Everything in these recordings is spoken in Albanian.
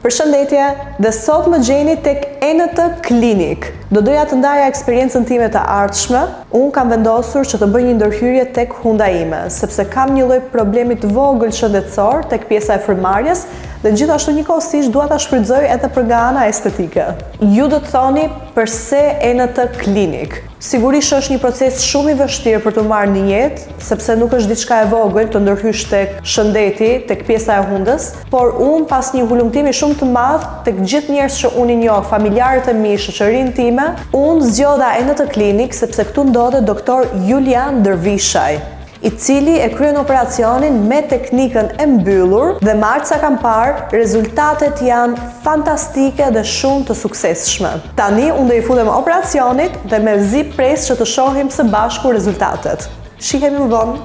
Përshëndetje, dhe sot më gjeni tek ENT Clinic. Do doja të ndaja eksperiencën time të ardhshme. Unë kam vendosur që të bëj një ndërhyrje tek hunda ime, sepse kam një lloj problemi të vogël shëndetësor tek pjesa e frymëmarrjes dhe gjithashtu njëkohësisht dua ta shfrytëzoj edhe për nga ana estetike. Ju do të thoni përse ENT Clinic? Sigurisht është një proces shumë i vështirë për t'u marrë në jetë, sepse nuk është diçka e vogël të ndërhysh tek shëndeti, tek pjesa e hundës, por unë pas një hulumtimi shumë të madh tek gjithë njerëz që unë i njoh, familjarët e mi, shoqërinë time, unë zgjodha ENT Clinic sepse këtu ndodhet doktor Julian Dërvishaj, i cili e kryen operacionin me teknikën e mbyllur dhe me aq sa kam parë, rezultatet janë fantastike dhe shumë të suksesshme. Tani unë do i futem operacionit dhe mezi pres që të shohim së bashku rezultatet. Shihemi më vonë.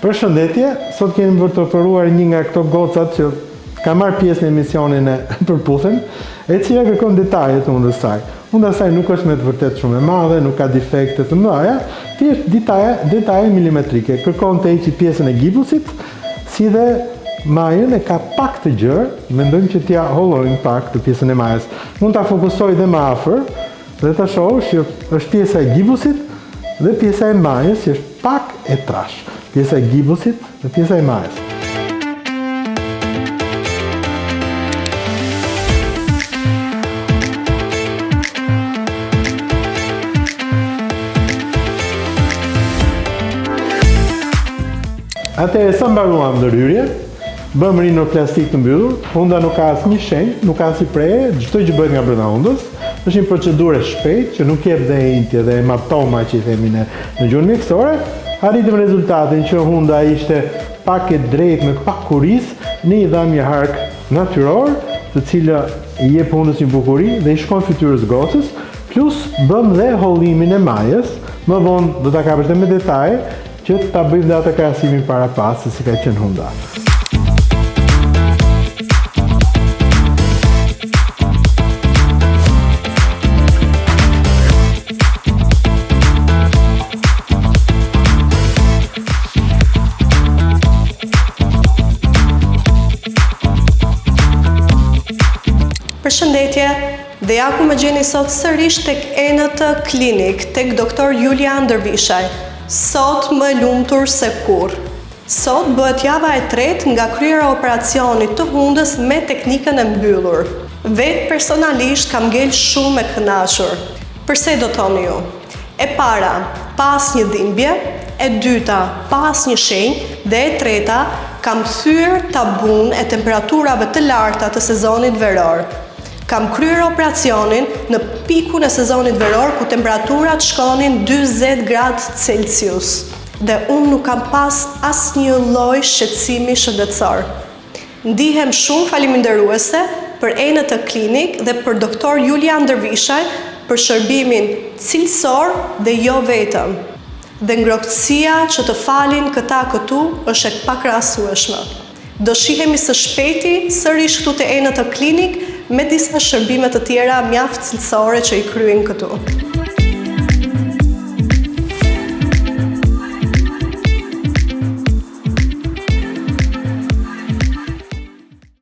Përshëndetje, sot kemi për të operuar një nga këto gocat që ka marrë pjesë në emisionin e Përputhen, e cila kërkon detaje të hundës saj. Hunda e saj nuk është me të vërtetë shumë e madhe, nuk ka defekte të mëdha, thjesht detaje, detaje milimetrike. Kërkon të heqi pjesën e gibusit, si dhe majën e ka pak të gjerë, mendojmë që t'ia hollojmë pak të pjesën e majës. Mund ta fokusoj dhe më afër, Dhe ta shohësh që është pjesa e gibusit dhe pjesa e majës që është pak e trashë. Pjesa e gibusit dhe pjesa e majës. Atëherë sa mbaruam ndërhyrjen, bëmë rinoplastikë të mbyllur, hunda nuk ka asnjë shenjë, nuk ka asnjë prerje, çdo gjë bëhet nga brenda hundës. Është një procedurë e shpejtë që nuk jep dhe enjtje dhe hematoma që i themi ne në gjuhën mjekësore. Arritëm rezultatin që hunda ishte pak e drejtë me pak kurriz, ne i dhamë një hark natyror, të cilë i jep hundës një bukuri dhe i shkon fytyrës gocës, plus bëmë dhe hollimin e majës, më vonë do ta kapësh dhe me detaje, Që ta bëjmë dhe atë krahasimin para pas se si ka qenë hunda. Përshëndetje, dhe ja ku më gjeni sot sërish tek ENT Clinic, tek doktor Julian Dërvishaj. Sot më e lumtur se kurrë. Sot bëhet java e tretë nga kryerja e operacionit të hundës me teknikën e mbyllur. Vetë personalisht kam ngel shumë e kënaqur. Përse do thoni ju? E para, pa asnjë dhimbje, e dyta, pa asnjë shenjë dhe e treta, kam thyer tabunë e temperaturave të larta të sezonit veror. Kam kryer operacionin në pikun e sezonit veror ku temperaturat shkonin 40 gradë Celsius dhe unë nuk kam pas asnjë lloj shqetësimi shëndetësor. Ndihem shumë faliminderuese për ENT Clinic dhe për doktor Julian Dërvishaj për shërbimin cilësor dhe jo vetëm. Dhe ngrohtësia që të falin këta këtu është e pakrahasueshme. Do shihemi së shpejti sërish këtu te ENT Clinic me disa shërbime të tjera mjaft cilësore që i kryejnë këtu.